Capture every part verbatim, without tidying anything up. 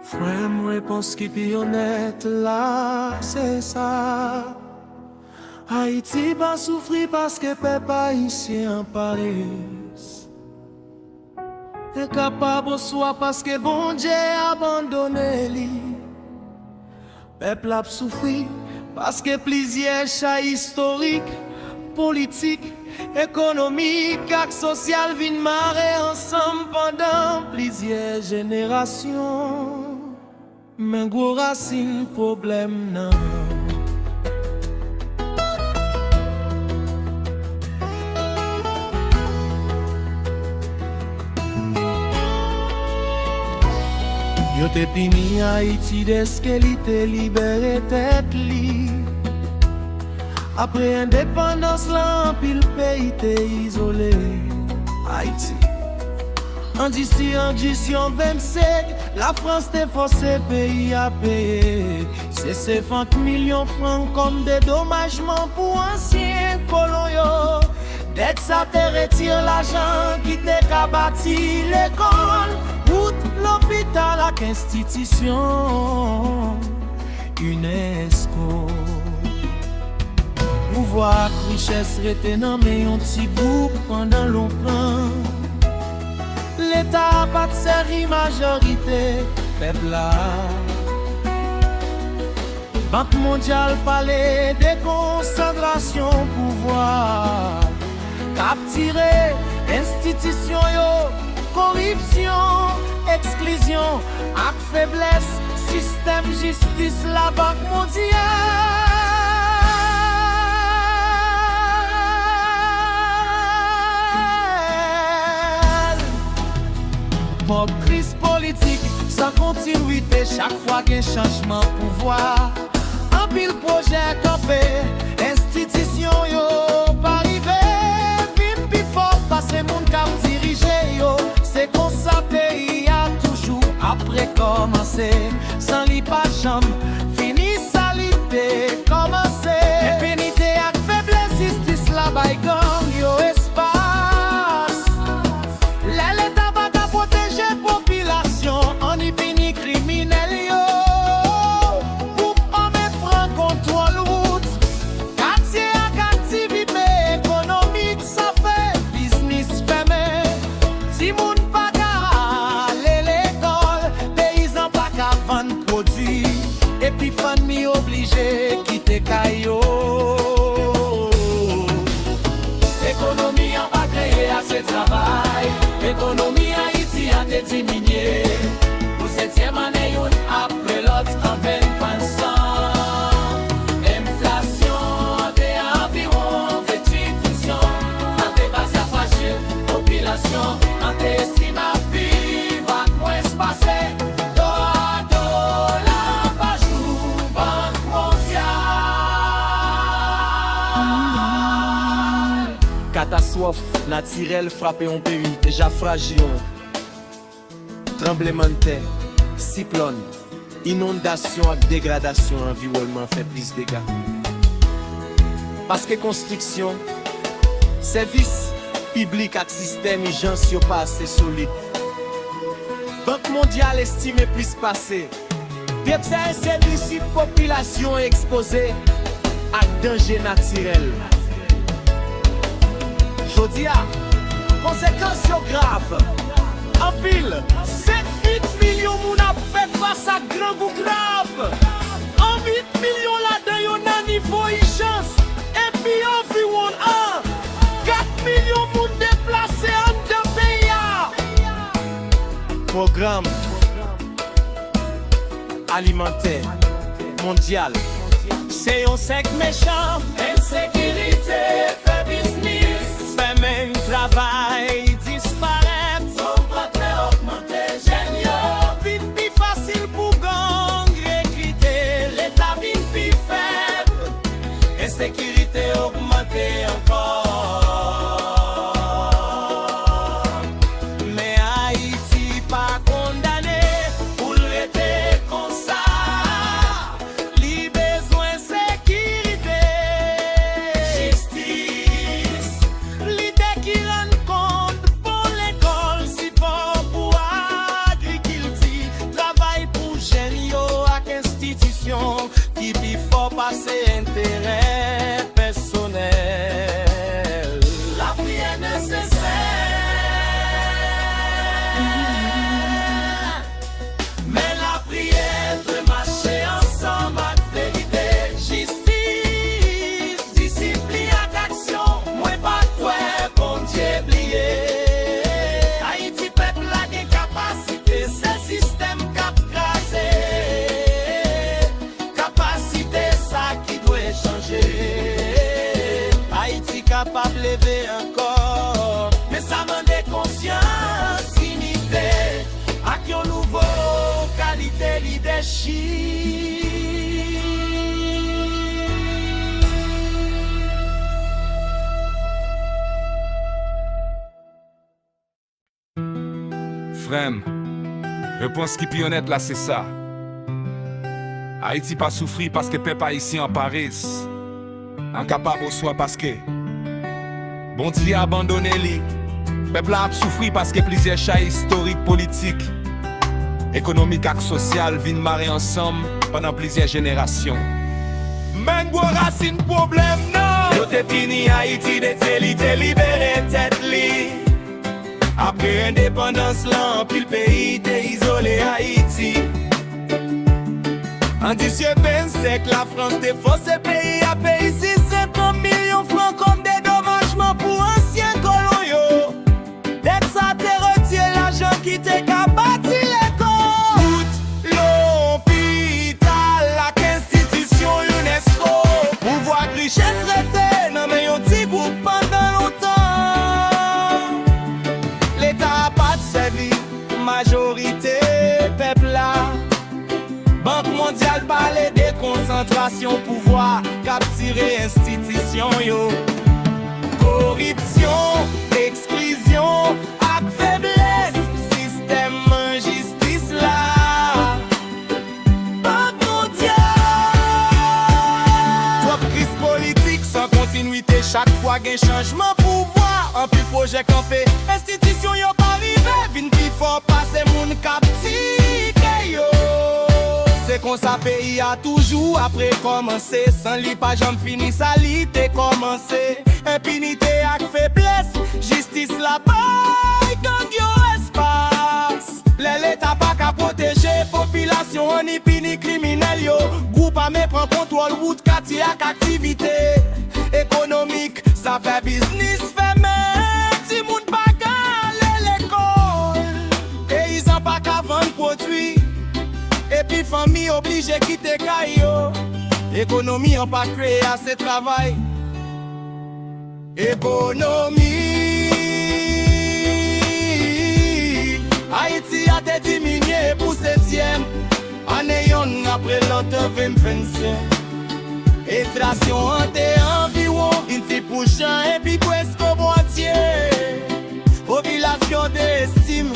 Frè m, repons ki pi onèt la, se sa. Ayiti pa soufri paske pèp ayisyen an parèz, enkapab oswa paske Bondye abandone li. Pèp la ap soufri paske plizyè chay istorik, politik, ekonomik ak sosyal vin mare ansanm pandan plizyè jenerasyon. Men gwo rasin pwoblèm nan. Yo te pini Ayiti dèske li te libere tèt li. Apre endepandans lan, anpil peyi te izole. Ayiti. An dis, an dis yon vennsenk, Lafrans te fòse peyi a peye sesenk milyon frank kòm dedomajman pou ansyen kolon yo. Dèt sa te retire lajan ki te ka bati lekòl, wout, lopital ak enstitisyon. UNESCO. Pouvwa ak richès rete nan men yon ti gwoup pandan lontan. Leta a pa t sèvi majorite pèp la. Bank Mondyal pale de konsantrasyon pouvwa, kaptire enstitisyon yo, koripsyon, eksklizyon ak feblès sistèm jistis Labank Mondyal. Pòp kriz politik san kontinuite chak fwa gen chanjman pouvwa. Anpil pwojè kanpe, enstitisyon yo pa rive vin pi fò pase moun k ap dirije yo. Se konsa peyi a toujou ap rekòmanse, san li pa janm fini sa li te kòmanse. Enpinite ak feblès jistis la bay gang yo espas. Lè Leta pa ka pwoteje popilasyon an, li pini kriminèl yo. Gwoup ame pran kontwòl wout, katye ak aktivite ekonomik sa fè biznis fèmen. Timoun pa ka ale lekòl, peyizan pa ka vann pwodui, epi fanmi oblije kite kay yo. Ekonomi an pa kreye ase travay. Ekonomi Ayiti a te diminye pou setyèm ane youn apre lòt an venn pwen san. Enflasyon an te anviwon venntuit pousyan. Nan depase a frajil, popilasyon an te estime ap viv ak mwens pase do a dola pa jou Bank Mondyal. Katastwòf natirèl frape yon peyi deja frajil. Tranblemanntè, siklòn, inondasyon ak degradasyon anviwònman fè plis dega. Paske konstriksyon, sèvis piblik ak sistèm ijans yo pa ase solid. Bank Mondyal estime plis pase Pyebsè ensedisi popilasyon ekspoze ak danje natirèl. Jodi a, konsekans yo grav. Anpil, senk uit milyon moun ap fè fas ak grangou grav. An uit milyon ladan yo nan nivo ijans, epi anviwon an kat milyon moun deplase anndan peyi a. Pwogram alimantè mondyal. Se yon sèk mechan. Ensekirite fè biznis fèmen, travay disparèt. Sòm vòtè ogmante, jèn yo vin pi fasil pou gang rekrite. Leta vin pi fèb. Ensekirite ogmante ankò. Men Ayiti pa kondane pou l rete konsa. Li bezwen sekirite, jistis, se enterè pèsonèl. Lapriyè nesesè. Men lapriyè dwe mache ansanm ak verite, jistis, disiplin ak aksyon. Mwen pa kwè Bondye bliye. Ayiti, pèp la gen kapasite, se sistèm k ap kraze. Kapasite sa ki dwe chanje. Ayiti kapab leve ankò, men sa mande konsyans, inite, ak yon nouvo kalite lidèchip. Frè m, repons ki pi onèt la se sa. Ayiti pa soufri paske pèp ayisyen an parèz, enkapab oswa paske Bondye abandone li. Pèp la ap soufri paske plizyè chay istorik, politik, ekonomik ak sosyal vin mare ansanm pandan plizyè jenerasyon. Men gwo rasin pwoblèm nan. Yo te pini Ayiti, detye li, te libere tèt li. Apre endepandans lan, anpil peyi te izole Ayiti. An dizyèm sèk, Lafrans te fòse peyi a peye sis sèt milyon fran kòm dedomajman pou ansyen kolon yo. Dèt sa te retire lajan ki te ka bati lekòl, wout, lopital ak enstitisyon unesco. Pouvwa ak richès rete nan men yon ti gwoup pandan lontan. Leta a pa t sèvi majorite pèp la. Bank Mondyal pale de konsantrasyon pouvwa k ap tire enstitisyon yo. Koripsyon, eksklizyon ak feblès sistèm jistis la. Bank Mondyal. Twòp kriz politik san kontinwite, chak fwa gen chanjman pouvwa, anpil pwojè kanpe. Enstitisyon yo pa rive vin pi fò pase moun k ap tike yo. Se konsa peyi a toujou ap rekòmanse, san li pa janm fini sa li te kòmanse. Enpinite ak feblès, jistis la bay gang yo espas. Lè Leta pa ka pwoteje popilasyon an, li pini kriminèl yo. Gwoup ame pran kontwòl wout, katye ak aktivite ekonomik. Sa fè biznis fèmen, timoun pa ka ale lekòl, peyizan pa ka vann pwodui, epi fanmi oblije kite kay yo. Ekonomi an pa kreye ase travay. Ekonomi Ayiti a te diminye pou setyèm ane yonn apre lòt, vin vennsenk. Enflasyon an te anviwon vennsis pou san epi prèske mwatye popilasyon te estime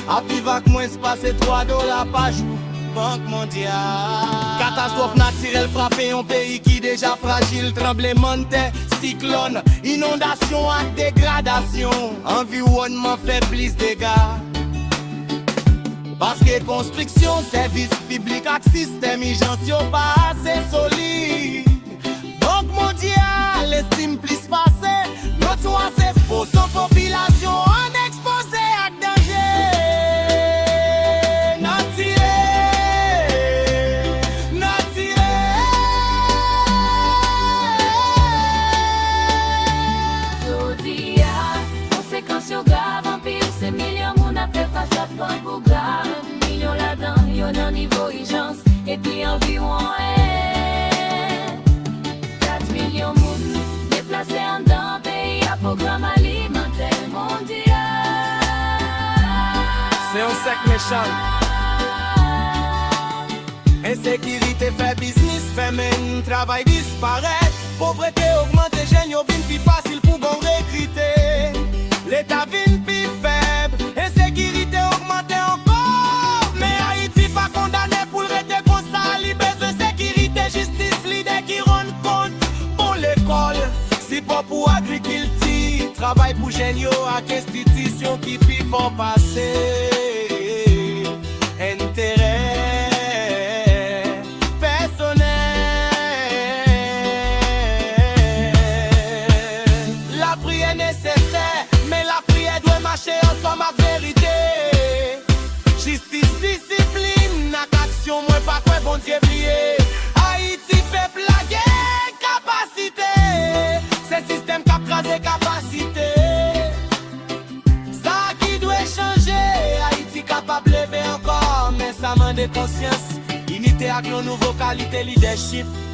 ap viv ak mwens pase twa dola pa jou. Bank Mondyal. Katastwòf natirèl frape yon peyi ki deja frajil, tranblemanntè, siklòn, inondasyon ak degradasyon anviwònman fè plis dega. Paske konstriksyon sèvis piblik ak sistèm ijans yo pa ase solid. Bank Mondyal estime plis pase yon twa sèz pousan popilasyon an ekspoze ak danje natirèl. Natirèl. Jodi a, konsekans yo grav anpil, se milyon moun ap fè fas ap pran pou grav. Milyon ladan yo nan nivo ijans, epi anviwon, eh, kat milyon moun deplase anndan peyi a. Pwogram alimantè mondyal. Se yon sèk mechan. Ensekirite fè biznis fèmen, travay disparèt. Povrete ogmante, jèn yo vin pi fasil pou gang rekrite. Leta vin pi fèb, ensekirite ogmante ankò. Men Ayiti pa kondane pou l rete konsa. Li bezwen sekirite, jistis, lidè ki rann kont, bon lekòl, sipò pou agrikilti, travay pou jèn yo ak enstitisyon ki pi fò pase enterè pèsonèl. Verite, jistis, disiplin ak aksyon, mwen pa kwè Bondye bliye. Ayiti, pèp la gen kapasite. Se sistèm k ap kraze kapasite. Sa ki dwe chanje, Ayiti kapab leve ankò, men sa mande konsyans, inite ak yon nouvo kalite lidèchip.